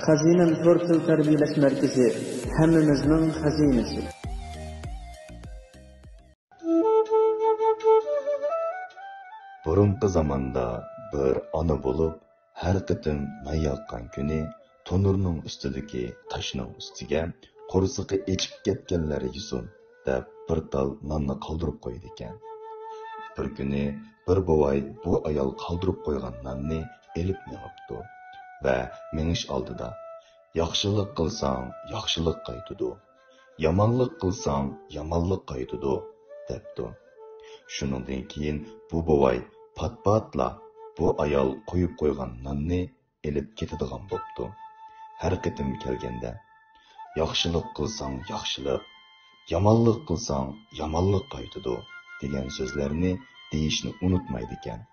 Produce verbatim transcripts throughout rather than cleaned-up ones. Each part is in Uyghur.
خەزىنەم تور تىل تەربىيەلەش مەركىزى، ھەممىمىزنىڭ خەزىنىسى. بۇرۇنقى زاماندا بىر ئانا بولۇپ، ھەر قېتىم نان ياققان كۈنى تونۇرنىڭ ئۈستىدىكى تاشنىڭ ئۈستىگە «قورسىقى ئېچىپ كەتكەنلەر يېسۇن» دەپ بىر تال ناننى قالدۇرۇپ قويىدىكەن. بىر كۈنى بىر بوۋاي بۇ ئايال قالدۇرۇپ قويغان ناننى ئېلىپ مېڭىپتۇ ۋە مېڭىش ئالدىدا «ياخشىلىق قىلساڭ، ياخشىلىق قايتىدۇ، يامانلىق قىلساڭ، يامانلىق قايتىدۇ» دەپتۇ. شۇنىڭدىن كېيىن بۇ بوۋاي پات-پاتلا بۇ ئايال قويۇپ قويغان ناننى ئېلىپ كېتىدىغان بوپتۇ. ھەر قېتىم كەلگەندە «ياخشىلىق قىلساڭ ياخشىلىق، يامانلىق قىلساڭ يامانلىق قايتىدۇ» دېگەن سۆزلەرنى دېيىشنى ئۇنتۇمايدىكەن.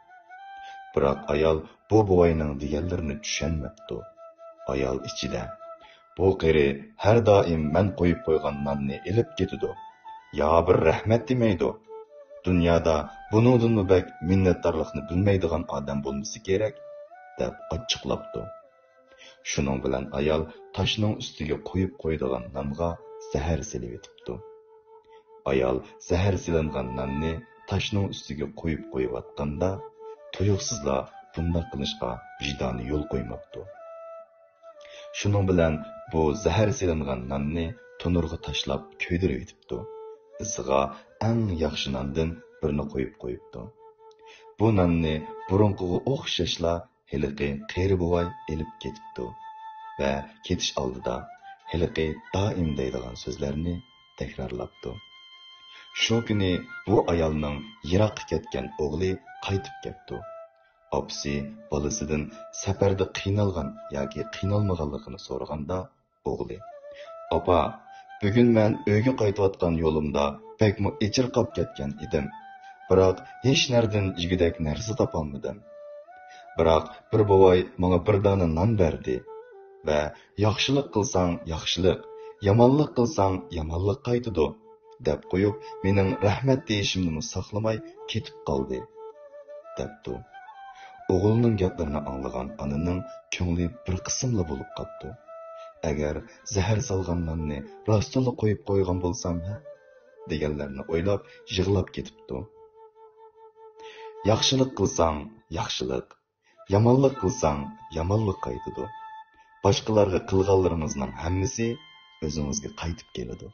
بىراق ئايال بۇ بوۋاينىڭ دېگەنلىرىنى چۈشەنمەپتۇ. ئايال ئىچىدە «بۇ قېرى ھەر دائىم مەن قويۇپ قويغان ناننى ئېلىپ كېتىدۇ، يا بىر رەھمەت دېمەيدۇ. دۇنيادا بۇنىڭدىنمۇ بەك مىننەتدارلىقنى بىلمەيدىغان ئادەم بولمىسا كېرەك» دەپ ئاچچىقلاپتۇ. شۇنىڭ بىلەن ئايال تاشنىڭ ئۈستىگە قويۇپ قويىدىغان نانغا زەھەر سېلىۋېتىپتۇ. ئايال زەھەر سېلىنغان ناننى تاشنىڭ ئۈستىگە قويۇپ قويۇۋاتقاندا، تۇيۇقسىزلا بۇنداق قىلىشقا ۋىجدانى يول قويماپتۇ. شۇنىڭ بىلەن بۇ زەھەر سېلىنغان ناننى تونۇرغا تاشلاپ كۆيدۈرۈۋېتىپتۇ. ئىسىغا ئەڭ ياخشى ناندىن بىرنى قويۇپ قويۇپتۇ. بۇ ناننى بۇرۇنقىغا ئوخشاشلا ھېلىقى قېرى بوۋاي ئېلىپ كېتىپتۇ ۋە كېتىش ئالدىدا ھېلىقى دائىم دەيدىغان سۆزلەرنى تەكرارلاپتۇ. شۇ كۈنى بۇ ئايالنىڭ يىراققا كەتكەن ئوغلى قايتىپ كەپتۇ. ئاپىسى بالىسىدىن سەپەردە قىينالغان ياكى قىينالمىغانلىقىنى سورىغاندا، ئوغلى: «ئاپا، بۈگۈن مەن ئۆيگە قايتىۋاتقان يولۇمدا بەكمۇ ئېچىرقاپ كەتكەن ئىدىم. بىراق ھېچ نەردىن يېگۈدەك نەرسە تاپالمىدىم. بىراق بىر بوۋاي ماڭا بىر دانە نان بەردى ۋە ياخشىلىق قىلساڭ ياخشىلىق، يامانلىق قىلساڭ يامانلىق قايتىدۇ دەپ قويۇپ، مېنىڭ رەھمەت دېيىشىمنىمۇ ساقلىماي كېتىپ قالدى» دەپتۇ. ئوغلىنىڭ گەپلىرىنى ئاڭلىغان ئانىنىڭ كۆڭلى بىر قىسىملا بولۇپ قاپتۇ. «ئەگەر زەھەر سالغان ناننى راستتىنلا قويۇپ قويغان بولسام ھە؟» دېگەنلەرنى ئويلاپ يىغلاپ كېتىپتۇ. «ياخشىلىق قىلساڭ ياخشىلىق، يامانلىق قىلساڭ يامانلىق قايتىدۇ. باشقىلارغا قىلغانلىرىڭىزنىڭ ھەممىسى ئۆزىڭىزگە قايتىپ كېلىدۇ»